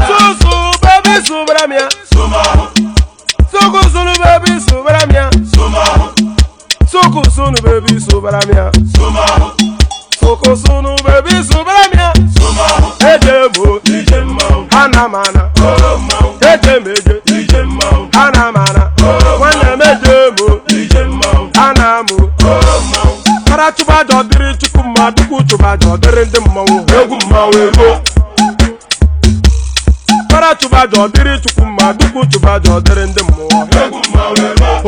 Susu baby subara m ya. Suku sunu baby subara m ya. Suku sunu baby subara m ya. Suku sunu baby subara m ya. Eje m o, ana m ana. Eje m eje, ana m ana. Nwanne m eje m o, ana m o. Para chụba aja dịrị Chukwu mma, Chukwu chụba aja dịrị ndị mmọnwụ. Egwu mmanwụ eruo. Para chụba aja dịrị Chukwu mma, Chukwu chụba aja dịrị ndị mmụọ.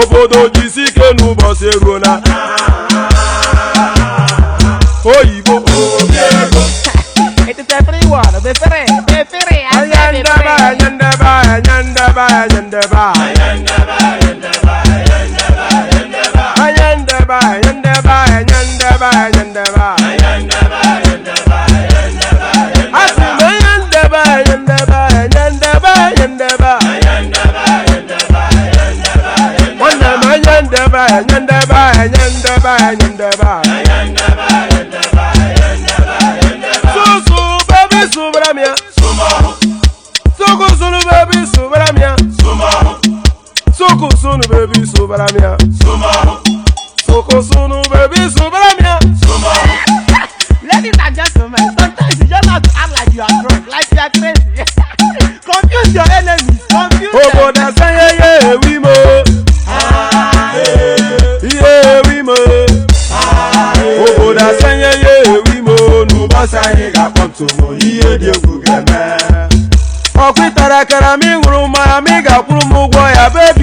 Obodo jisi ike n'ụbọchị eruo na oyibo. It is everyone. Be free, be free. I Anya say be ndebe, free. anya ndebe, anya ndebe, anya ndebe, anya ndebe, anya ndebe, anya ndebe, anya ndebe. Asị m anya ndebe, anya ndebe, anya ndebe, anya ndebe. Nwanne m anya ndebe, anya ndebe, anya ndebe, anya ndebe. Susu baby subara m ya. Suku sunu baby subara m ya. Suku sunu baby subara m ya. Suku sunu baby subara m ya. Ladies and gentlemen, sometimes you just have to act like you are drunk, like you are crazy. Confuse your enemies. Confuse them. Obodo asanye ya ewi mo. Ihe ewi mo. Obodo asanye ya ewi mo. N'ụbọchị anyị ga-akpọ ntụmụ, ihe dị egwu ga-eme. Ọkụ ịtara akara ma ị ṅụrụ mmanya ma ị ga-akwụrụ m ụgwọ ya, baby.